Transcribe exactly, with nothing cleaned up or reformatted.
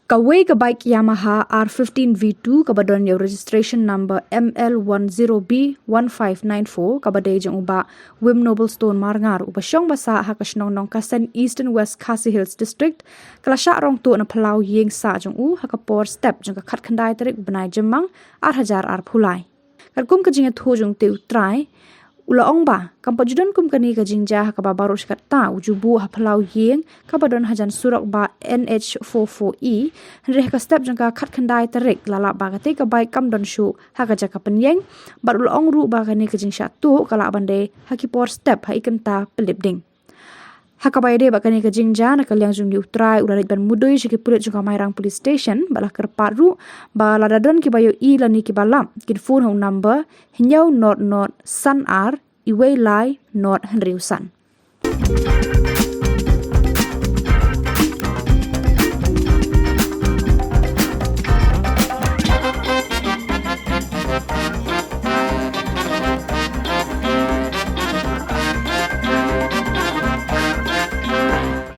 Kawei ka bike Yamaha R fifteen V two kaba don ïa u registration number M L one zero B one five nine four, kaba dei jong u Bah Wim Noblestone Marngar, uba shong ba sah ha ka shnong Nongkasen, Eastern West Khasi Hills District, ka la shah rong tuh na phyllaw ïing sah jong u ha ka por step jong ka khatkhyndai tarik bnai Jymmang ar hajar arphew lai. Katkum ka jingïathuh jong utei u trai, u la ong ba kam pat ju don kum kane ka jingjia ha kaba baroh shi katta, u ju buh ha phyllaw ïing kaba don hajan surok ba N H four four E, hynrei ha ka step jong ka khatkhyndai tarik la lap ba katei ka bike kam don shuh ha ka jaka pynïeng, bad u la ong ruh ba kane ka jingshah tuh ka lah ban dei ha ki por step ha i kynta pynlip ding. Ha kaba ïadei bad kane ka jingjia, na ka liang jong une u trai, u la leit ban mudui sha ki pulit jong ka Mairang Police Station, bad la kyrpad ruh ba lada don kiba ïohi lane kiba lap, kin phone ha u number hynñiew nod nod san ar, iwei lai nod hynriew san.